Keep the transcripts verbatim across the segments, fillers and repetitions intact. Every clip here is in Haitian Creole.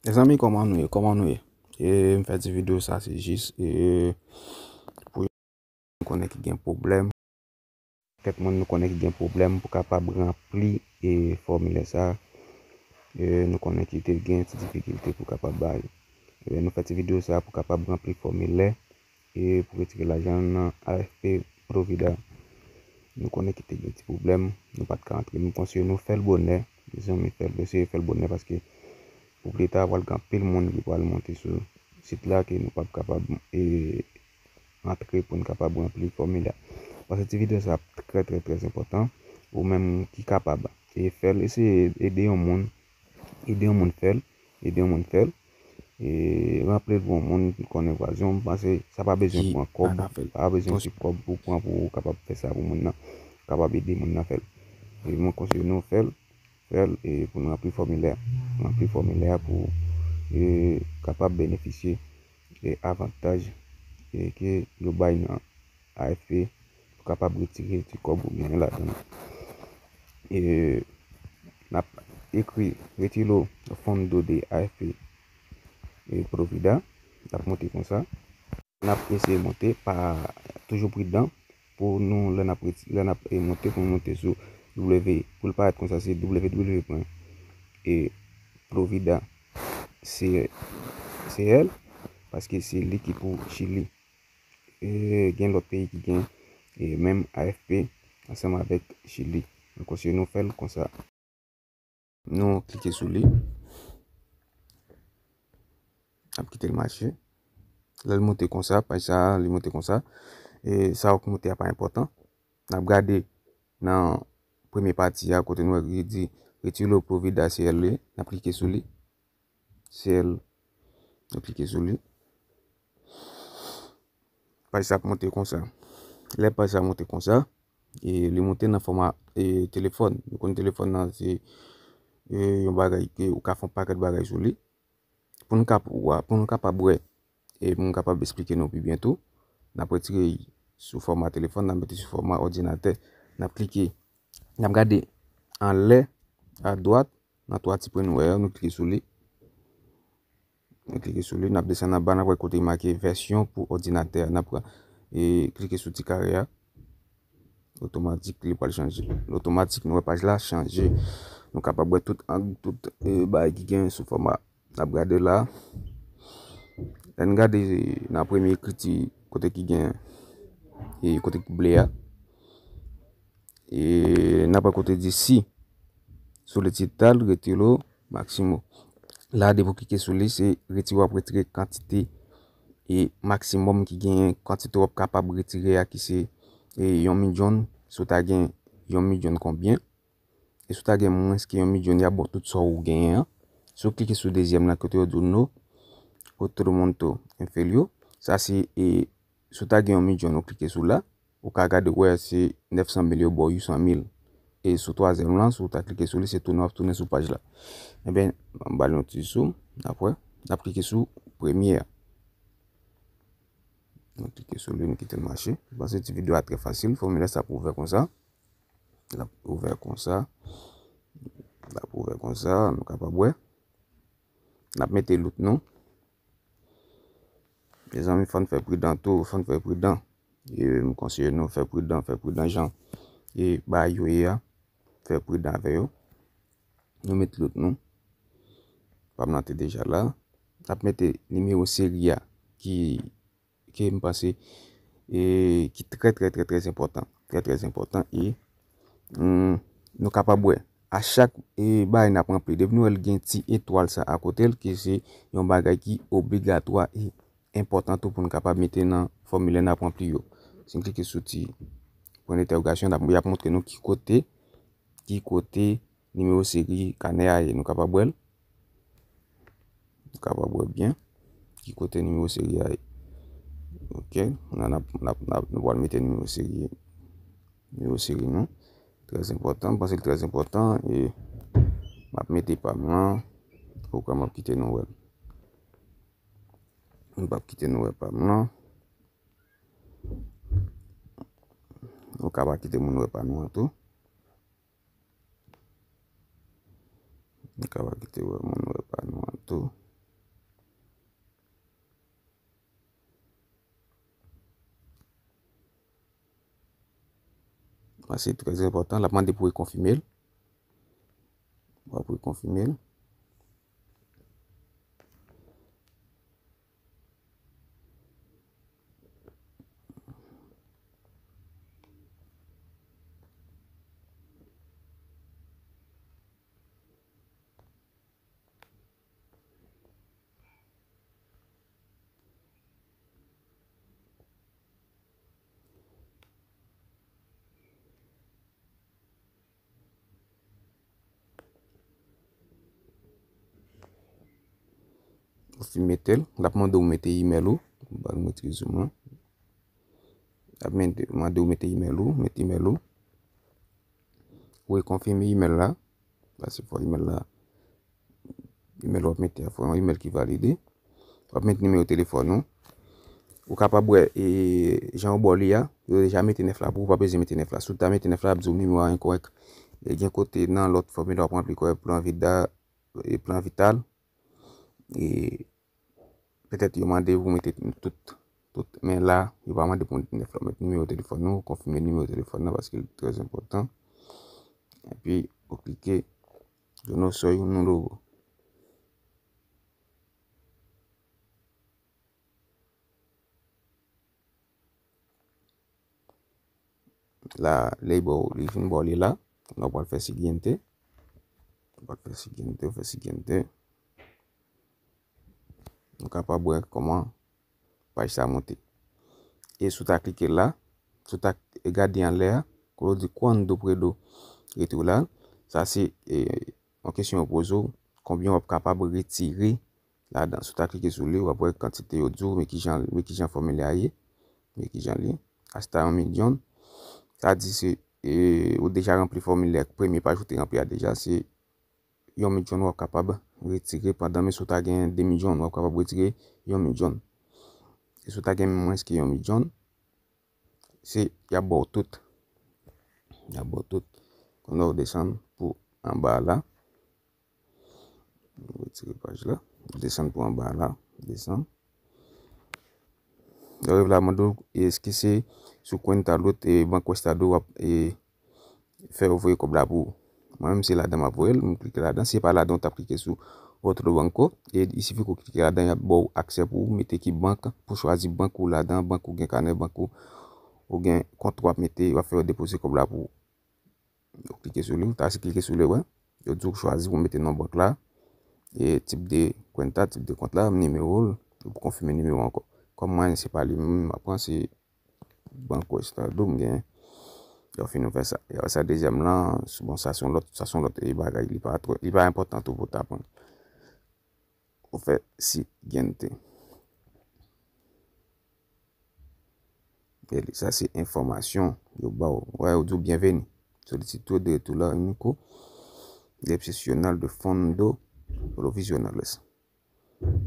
Mezanmi, kòman nou ye? Kòman nou ye? E, m fè ti videyo sa, se jis, e, pou nou konnen ki gen pwoblèm. Kèk moun nou konnen ki gen pwoblèm pou kapab ranpli, e, fòmilè sa. E, nou konnen ki te gen ti difikilte pou kapab bay. E, nou fè ti videyo sa pou kapab ranpli fòmilè, e, pou retire lajan nan A F P Provida. Nou konnen ki te gen ti pwoblèm, nou pa t ka antre. M konseye nou fè l bonè, mezanmi, fè l, eseye fè l bonè, paske pou pli ta, pral gen anpil moun ki pral monte sou sit la ke nou p ap kapab, e, antre pou n kapab ranpli fòmilè. Paske ti videyo sa ap trè, trè, trè enpòtan. Ou menm ki kapab, e, fè l, eseye ede yon moun, ede yon moun fè l, ede yon moun fè l. E, ranpli l pou yon moun ki konnen vwazin w, m panse sa pa bezwen pran kòb, pa bezwen ti kòb pou pran pou w kapab fè sa pou moun nan, kapab ede moun nan fè l. E mwen konseye nou fè l, fè l, e pou n ranpli fòmilè, ranpli fòmilè a pou, e, kapab benefisye, e, avantaj, e, ke yo bay nan A F P pou kapab retire ti kòb ou genyen ladan l. E, n ap ekri retiro fondo de A F P, e, Provida. N ap monte konsa. N ap eseye monte pa toujou pridan pou nou lè n ap reti-, lè n ap, e, monte, pou nou monte sou W, pou l parèt konsa, se W W W pwen, e, Provida C L, paske se li ki pou Chili. E, gen lòt peyi ki gen, e, menm A F P ansanm avèk Chili. Mwen konseye nou fè l konsa. Nou klike sou li. N ap kite l mache. Lè l monte konsa, paj sa a, li monte konsa. E sa w k monte a pa enpòtan. N ap gade nan premye pati a, kote nou wè ki di Retiro Provida C L, n ap klike sou li. C L, nou klike sou li. Paj sa ap monte konsa. Lè paj sa monte konsa, e li monte nan fòma, e, telefòn. Nou konn telefòn nan se, e, yon bagay ke ou ka fè yon pakèt bagay sou li. Pou nou kap-, wa-, pou nou kapab wè, e pou nou kapab esplike nou pi byen tou, n ap retire l sou fòma telefòn, n ap mete sou fòma òdinatè. N ap klike, n ap gade anlè, adwat, nan twa ti pwen nou wè yo, nou klike sou li. Nou klike sou li, n ap desann anba, n ap wè kote make vèsyon pou òdinatè a. N ap, e, klike sou ti kare a. Otomatik, li pral chanje. L otomatik, nou wè paj la chanje. Nou kapab wè tout ang, tout, e, bagay ki gen sou fòma. N ap gade la. Lè n gade nan premye ekriti, kote ki gen, e, kote ki ble a. E n ap wè kote di si. Solicita el retiro máximo. La, depi w klike sou li, se retire, w ap retire kantite, e, maksimòm ki genyen, kantite w ap kapab retire a, ki se, e, yon milyon. Si w ta gen yon milyon konbyen? E si w ta gen mwens ke yon milyon, y ap ba w tout sa w genyen an. Si w klike sou dezyèm nan, kote yo di w no, otro monto inferior. Sa se, e, si w ta gen yon milyon, w klike sou la. Ou ka gade, w wè se nèf san mil yo ba w uit san mil. E sou twazyèm lan, si w ta klike sou li, se tounen, w ap tounen sou paj la. Ebyen, m ba l yon ti zoom, n ap wè, n ap klike sou premye a. Nou klike sou li, nou kite l mache. M panse ti videyo a trè fasil, fòmilè sa ap ouvè konsa. L ap ouvè konsa. L ap ouvè konsa, nou kapab wè. N ap mete lout nou. Mezanmi, fò n fè pridan tou, fò n fè pridan. E m konseye nou fè pridan, fè pridan jan e bagay yo ye a. Fè pridan avè yo. Nou met lout nou. Pa m nan te deja la. N ap mete nimewo seri a ki, ki m panse, e ki trè, trè, trè, trè enpòtan. Trè, trè enpòtan. E, hmm, nou kapab wè, a chak, e, bagay n ap ranpli, depi nou wè l gen ti etwal sa akote l, ki se yon bagay ki obligatwa e enpòtan tou pou n kapab mete nan fòmilè n ap ranpli yo. Si n klike sou ti pwen entèwogasyon, n ap, y ap montre nou ki kote, ki kote nimewo seri kanè a ye. Nou kapab wè l. Nou kapab wè byen ki kote nimewo seri a ye. Ok, la n ap, n ap, n ap, nou pral mete nimewo seri, nimewo seri nou. Trè enpòtan, m panse l trè enpòtan, e m ap mete pa m lan, poukwa m ap kite nou wè l. M p ap kite nou wè pa m lan. Nou ka pa kite moun wè pa nou an tou. Nou ka pa kite wè moun wè pa nou an tou. paske se trè enpòtan, l ap mande pou rekonfime l. W ap rekonfime l. Ou fin mete l, l ap mande w mete imèl ou. Ban m retire zoom lan. L ap mete, mande w mete imèl ou, mete imèl ou. Ou rekonfime imèl la. Paske fò imèl la, imèl w ap mete a, fò yon imèl ki valide. W ap mete nimewo telefòn ou. Ou kapab wè, e, jan yo ba w li a, yo deja mete nèf la pou ou, ou pa bezwen mete nèf la. Si w ta mete nèf la, l ap di w nimewo a enkòrèk. E gen kote nan lòt fòmilè w ap ranpli, kwè plan vita, e, plan vital. E petèt yo mande pou mete tout, tout. Men la, yo pa mande pou mete nèf la. Mete nimewo telefòn ou, konfime nimewo telefòn nan paske li trè enpòtan. Epi, ou klike, yo nou soy ou nou logo. La, lè li ba w, li fin ba w li la. La, w pral fè siguiente. W pral fè siguiente, w fè siguiente. Nou kapab wè kòman paj sa monte. E si w ta klike la, si w ta gade anlè a, kote yo di cuánto puedo retirar, sa se, e, yon kesyon yo poze w, konbyen w ap kapab retire ladan. Si w ta klike sou li, w ap wè kantite yo di w, men kijan, men kijan fòmilè a ye, men kijan li ye. Hasta un millón. Sa di se, e, ou deja ranpli fòmilè, premye paj ou te ranpli a deja, se yon milyon w ap kapab retire pandan, men si w ta gen de milyon, w ap kapab retire yon milyon. E si w ta gen mwens ke yon milyon, se, y ap ba w tout. Y ap ba w tout. Kounye a w desann pou anba la. Retire paj la. Desann pou anba la. Desann. Lè w rive la, mande w, èske se sou Cuenta Loot e Banco Estado w ap, e, fè yo voye kòb la pou ou. Mwen menm, se ladan m ap voye l, m klike ladan. Si se pa ladan, w t ap klike sou Otro Banco. E il sifi ke w klike ladan, y ap ba w aksè pou w mete ki bank, pou chwazi bank ou ladan, bank ou gen kanè bank ou, ou gen kont w ap mete, w ap fè yo depoze kòb la pou ou. Ou klike sou li, ou ta si klike sou li, wè. Yo di w chwazi pou mete non bank la, e tip de cuenta, tip de kont la, nimewo l, ou pou konfime nimewo ankò. Kòm mwen, se pa li menm m ap pran, se Banco Estado m gen. Lè w fin ou fè sa. E sa dezyèm lan, bon, sa se yon lòt, sa se yon lòt, e, bagay, li pa twò, li pa enpòtan tou pou w ta pran. Ou fè siguiente. E sa se enfòmasyon yo ba w. Wè, yo di w byenveni. Solicitud de retirada único de excepcional de fondo provisionales.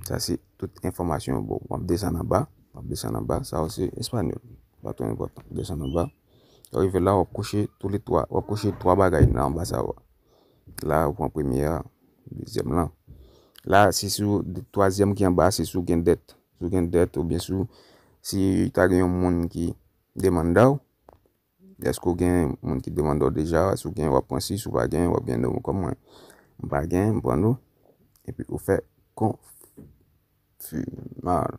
Sa se tout enfòmasyon yo ba w. W ap desann anba, w ap desann anba. Sa yo se espanyòl. Pa twò enpòtan. Desann anba. Lè w rive la, w ap kouche tou le twa, w ap kouche twa bagay nan anba sa yo. La, ou pran premye a, dezyèm lan. La, se sou, twazyèm ki anba, se si w gen dèt. Si w gen dèt, oubyen si w, si ta gen yon moun ki demanda w, èske w gen moun ki demanda w deja, si w gen, w ap pran si, si w pa gen, w ap gen no, kòm mwen. M pa gen, m pran no. Epi ou fè confirmar.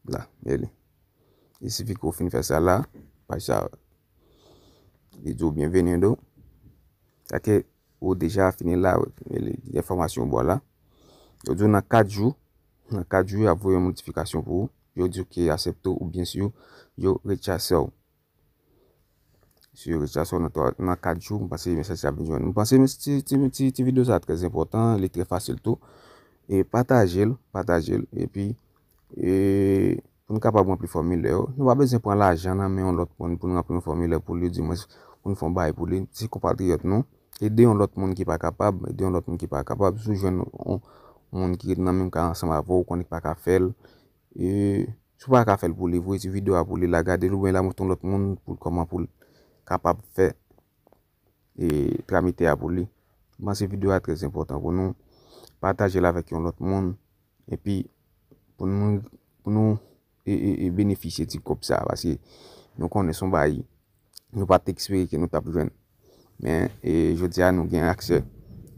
La, e li. Il sifi ke w fin fè sa la, paj sa, li di w bienvenido. Sa ke ou deja fini la, e li, enfòmasyon w ba w la. Yo di w nan kat jou, nan kat jou, y ap voye yon notifikasyon pou ou. Yo di w ke y aksepte w oubyen si yo, yo rechase w. Si yo rechase w nan twa, nan kat jou, m panse mesaj sa ap vin jwenn ou. M panse ti, ti, ti, ti videyo sa trè enpòtan, li trè fasil tou. E pataje l, pataje l. Epi, e, pou n kapab ranpli fòmilè yo, nou pa bezwen pran lajan nan men yon lòt moun pou n ranpli yon fòmilè pou li, di mwen, pou n fè yon bagay pou li. Se konpatriyòt nou. Ede yon lòt moun ki pa kapab, ede yon lòt moun ki pa kapab. Si w jwenn yon moun ki ret nan menm kay ansanm avè w, ou konnen ki pa ka fè l, e, si w pa ka fè l pou li, voye ti videyo a pou li la, gade l, oubyen la montre yon lòt moun pou l, kòman pou l kapab fè, e, tramite a pou li. M panse videyo a trè enpòtan pou nou pataje l avèk yon lòt moun, epi pou nou, pou nou, e, e, e benefisye ti kòb sa, paske nou konnen se yon bagay nou pa t espere ke nou t ap jwenn. Men, e, jodi a, nou gen aksè.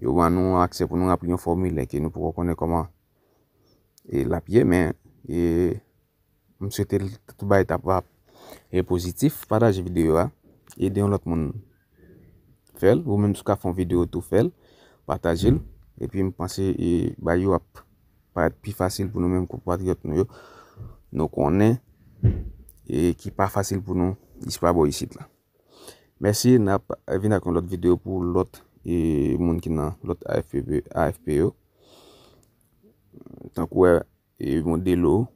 Yo ban nou aksè pou nou ranpli yon fòmilè ke nou poko konnen kòman e, l ap ye, men e, m swete l, tout bagay t ap, ap e, pozitif. Pataje videyo a, ede yon lòt moun fè l. Ou menm, si w ka fè yon videyo tou, fè l, pataje l. Epi m panse e, bagay yo ap parèt pi fasil pou nou menm konpatriyòt nou yo. Nou konnen e, ki pa fasil pou nou jis pa bò isit la. Mèsi, n ap vin ak yon lòt videyo pou lòt e, moun ki nan lòt A F P, A F P yo. Tankou e, e, Modelo,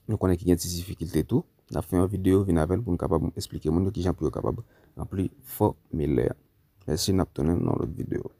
nou konnen ki gen ti difikilte tou. N ap fè yon videyo, vin avè l pou n kapab esplike moun yo kijan pou yo kapab ranpli fòmilè a. Mèsi, n ap tounen nan lòt videyo.